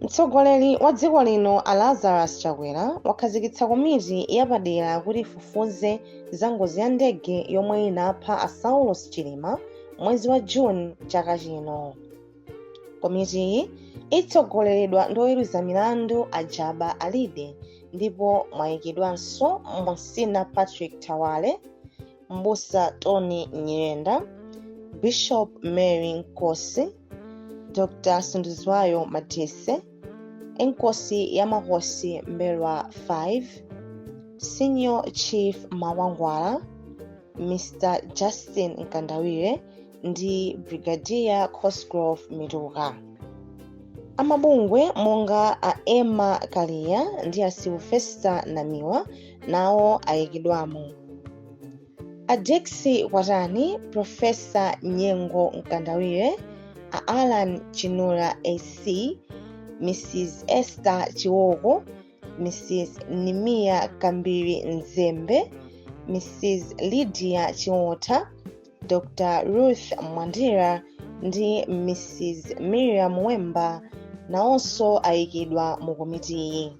Mtsogoleri wa dziko lino a Lazarus Chakwera wakhazikitsa komiti yapadera kuti ifufuze za ngozi ya ndege yomwe inapha a Saulos Chilima mwezi wa June chaka chino. Komitiyi itsogoleredwa ndi oweruza milandu a Jabbar Alide ndipo mwayikidwanso Monsignor Patrick Thawale, Mbusa Tony Nyirenda, Bishop Mary Nkosi, Dr Sunduzwayo Madise, Inkosi ya Makosi M'mbelwa 5, Senior Chief Makwangwala, Mr Justin Mkandawire ndi Brigadier Cosgrove Mituka. Amabungwe monga a Emma Kaliya ndi a Sylvester Namiwa nawo ayikidwamo. A Dexy Kwatani, Professor Nyengo Mkandawire, a Alan Chinula AC, Mrs Esther Chiwoko, Mrs Nimia Kambiri Nzembe, Mrs Lydia Chiotha, Dr Ruth Mwandira ndi Mrs Miriam Wemba nawonso ayikidwa mu komitiyi.